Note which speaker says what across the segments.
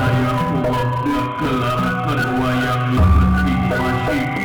Speaker 1: Sadaya uang ngagelakeun wayang lebeting masih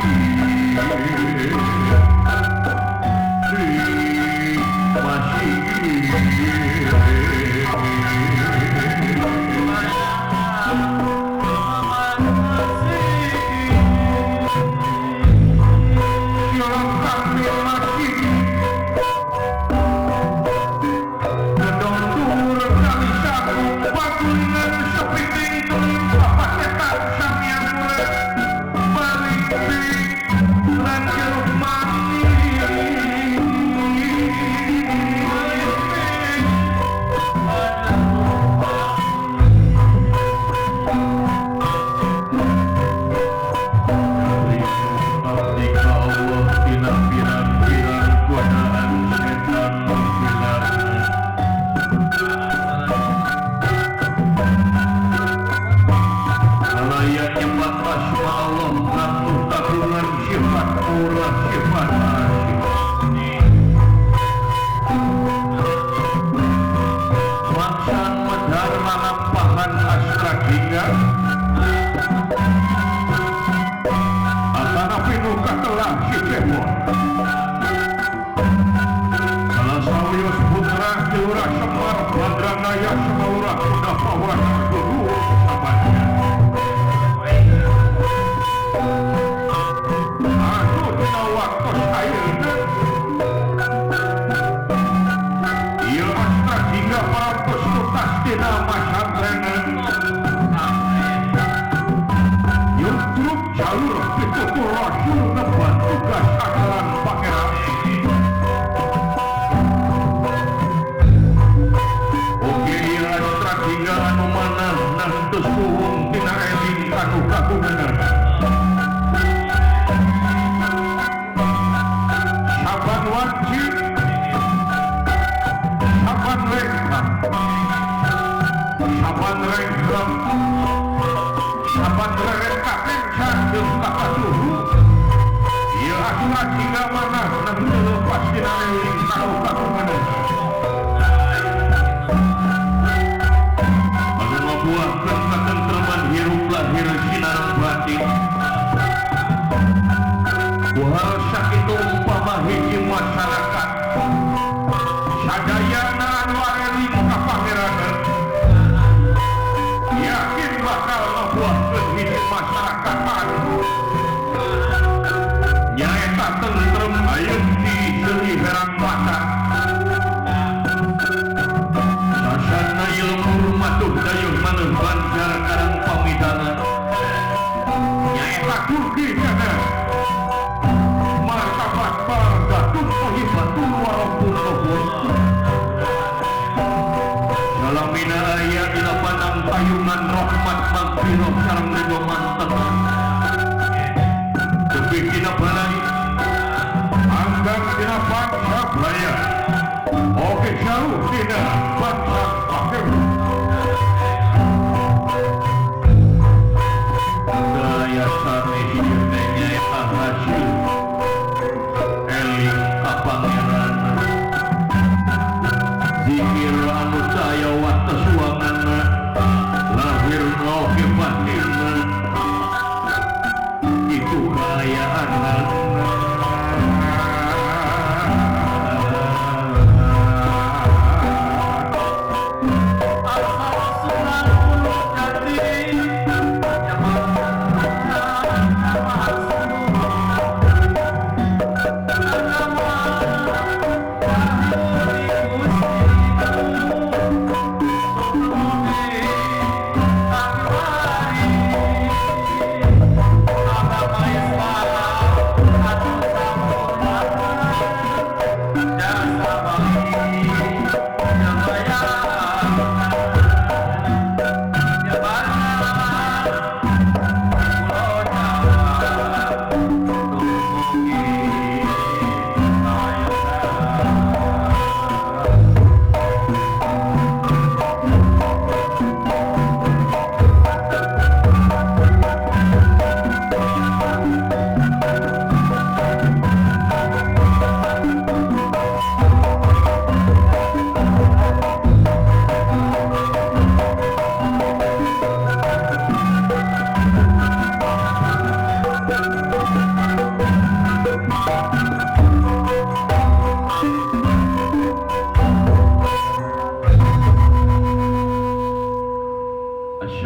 Speaker 2: Bye.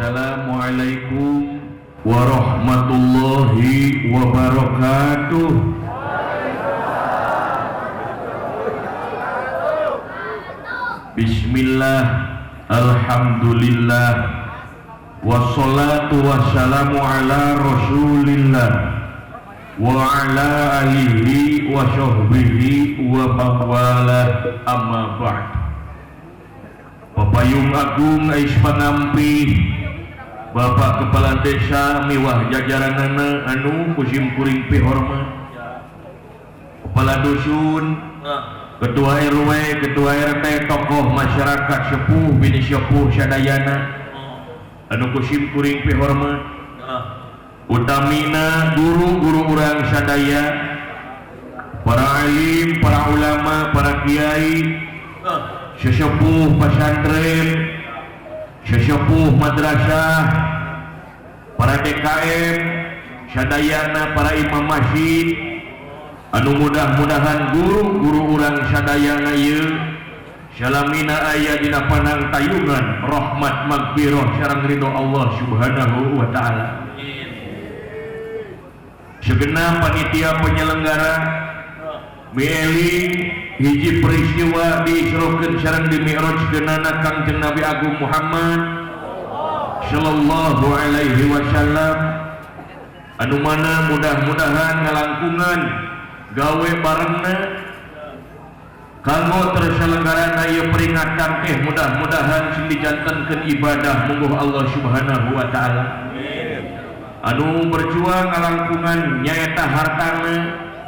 Speaker 1: Assalamualaikum warahmatullahi wabarakatuh. Bismillah, alhamdulillah, wassalatu wassalamu ala rasulillah wa ala alihi wa sahbihi wa mawalah, amma ba'd. Papayung Agung Ais Pangampi, Bapak Kepala Desa miwah jajaranana anu kusim kuring pihormat, Kepala Dusun, Ketua RW, Ketua RT, tokoh masyarakat sepuh bini sepuh sadayana anu kusim kuring pihormat, utamina guru-guru urang sadaya, para alim, para ulama, para kiai, sesepuh pesantren, sesepuh madrasah, para DKM sadayana, para imam masjid anu mudah-mudahan guru-guru urang sadayana ieu salamina aya dina panang tayungan rahmat magfirah sareng ridho Allah Subhanahu wa taala. Segenap panitia penyelenggara mieling hiji peristiwa diisrokeun sareng dimi'rajkeunana Kangjeng Nabi Agung Muhammad sallallahu alaihi wasallam, anu mana mudah-mudahan ngalangkungan gawe barengna kanggo terselenggarana ieu peringatan teh mudah-mudahan sing dijantenkeun ibadah mungguh Allah Subhanahu wa taala. Anu berjuang ngalangkungan nyaeta hartana,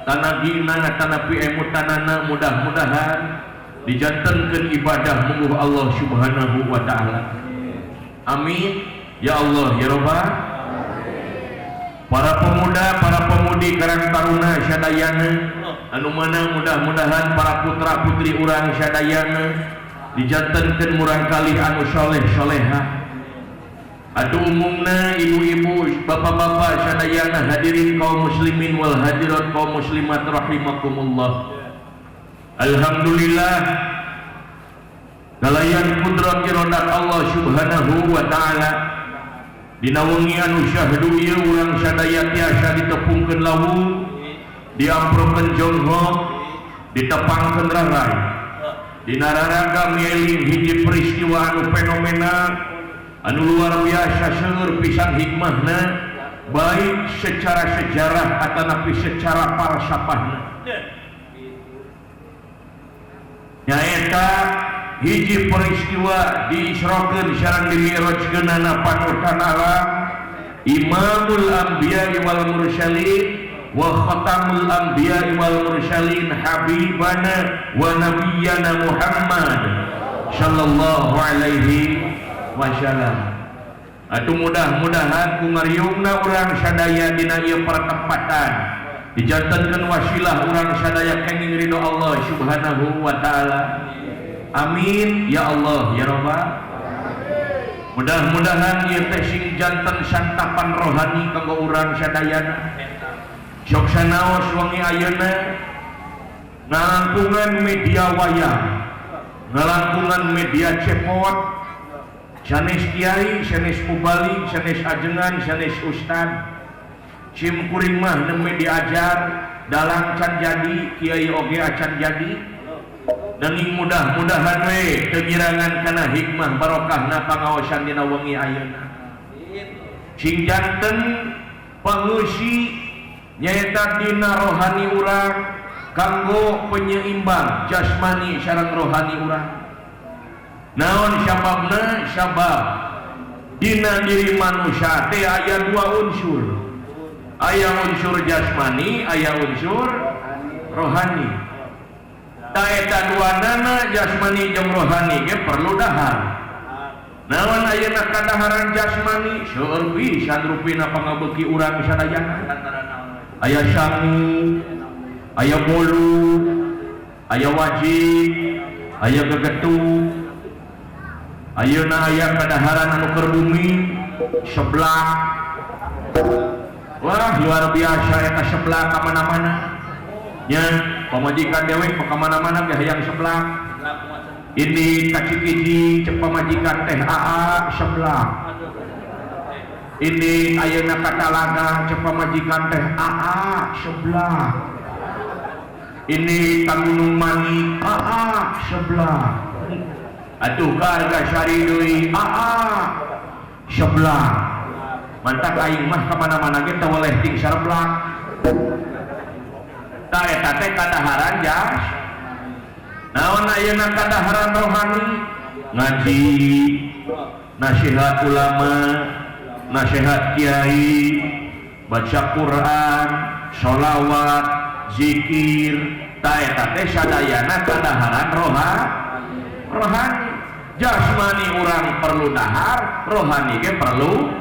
Speaker 1: tanagina, tanapi emutanana, mudah-mudahan dijantenkeun ibadah mungguh Allah Subhanahu wa taala. Amin ya Allah ya Rabbal. Para pemuda, para pemudi Karang Taruna sadayana anu mana mudah-mudahan para putra putri urang sadayana dijantenkeun murangkalih anu soleh solehah. Atuh umumna ibu-ibu, bapak-bapak sadayana, hadirin kaum muslimin wal hadirat kaum muslimat rahimakumullah. Alhamdulillah kalayan kudrat iradat Allah Subhanahu wa taala dina wengi anu syahdu ieu urang sadaya tiasa ditepungkeun lawu, diamprokeun jonghok, ditepangkeun raray. Dina raraga mieling hiji peristiwa anu fenomena anu luar biasa seueur pisan hikmahna, baik secara sejarah atanapi secara falsafahna. Nyaeta hiji peristiwa diisrokeun sareng dimi'rajkeunana panutan alam Imamul Anbiya wal Mursalin wa Khatamul Anbiya wal Mursalin habibana wa nabiyyana Muhammad sallallahu alaihi wasallam. Atuh mudah-mudahan ku ngariungna urang sadaya dina ieu pertempatan dijantenkeun wasilah urang sadaya kenging ridho Allah Subhanahu wa taala. Amin ya Allah ya Rabbal. Mudah-mudahan ieu teh sing janten santapan rohani kanggo urang sadayana. Sok sanaos wengi ayeuna ngalangkungan media wayang, ngalangkungan media cepot, sanes kiai, sanes mubalik, sanes ajengan, sanes ustad. Sim kuring mah nembe diajar dalang can jadi, kiai oge acan jadi. Nanging mudah-mudahan we teu ngirangan kana hikmah barokahna pangaosan dina wengi ayeuna. Sing janten pangeusi nyaeta dina rohani urang kanggo penyeimbang jasmani sareng rohani urang. Naon sababna? Sabab dina diri manusia teh aya dua unsur. Aya unsur jasmani, aya unsur rohani. Taeta duanana jasmani jeung rohani ge perlu dahar. Naon ayeuna kadaharan jasmani seueur pisan rupina pangabeuki urang sadayana. Aya sangu, aya bolu, aya wajib, aya gegetu. Ayeuna aya kadaharan anu keur bumi seblak. Wah, luar biasa eta seblak ka mana-mana. Nya pamajikan dewek ka mana-mana ge hayang seblak. Ini kacikiji cek pamajikan teh AA seblak. Ini ayeuna katalaga cek pamajikan teh aa sebelah. Ini ka Gunung Manik aa sebelah. Atuh ka Argasari deui aa sebelah. Mantak aing mah ka mana-mana ge teu weleh ting sareblak. Tah eta teh kadaharan jas. Naon ayeuna kadaharan rohani? Ngaji, nasihat ulama, nasihat kiai, baca Quran, sholawat, zikir, tah eta teh sadayana kadaharan rohani. Jasmani urang perlu dahar, rohani ge perlu.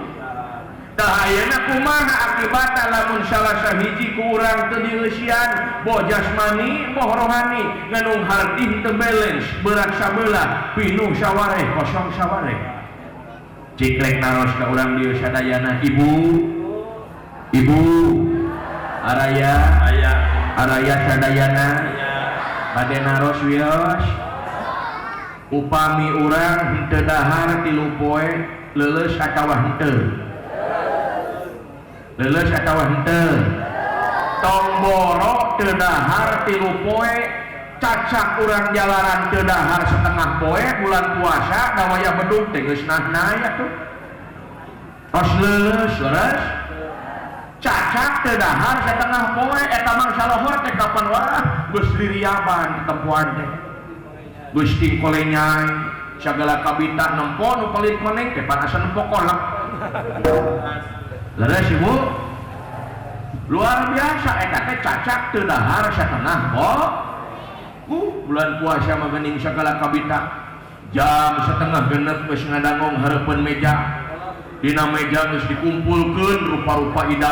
Speaker 1: Tah ayeuna kumaha akibatna lamun salah sahiji ku urang teu dieusian, boh jasmani boh rohani, nganung harti teu balance, berat sabelah, pinuh sawareh, kosong sawareh. Ciklek naros ka urang dieu sadayana, ibu, ibu, araya,
Speaker 2: aya,
Speaker 1: araya sadayana, bade naros wios. Upami urang henteu dahar 3 poe leuleus atawa henteu? Leuleus atawa henteu? Tong boro teu dahar 3 poe, cacak urang jalanan teu dahar setengah poe bulan puasa da wayah bedug teh geus nah-nah atuh. Tos leuleus leres. Cacak teu dahar setengah poe eta mangsa lohor teh kapan wae geus liriaban tempoan teh. Geus tingkolenyai sagala kabita nempo nu paling koneng teh pan asa nempo kolak. Leres ibu? Luar biasa eta teh cacak teu dahar setengah poe. Bulan puasa mah geuning sagala kabita. Jam 5:30 geus ngadangong hareupeun meja. Dina meja geus dikumpulkeun rupa-rupa hidangan.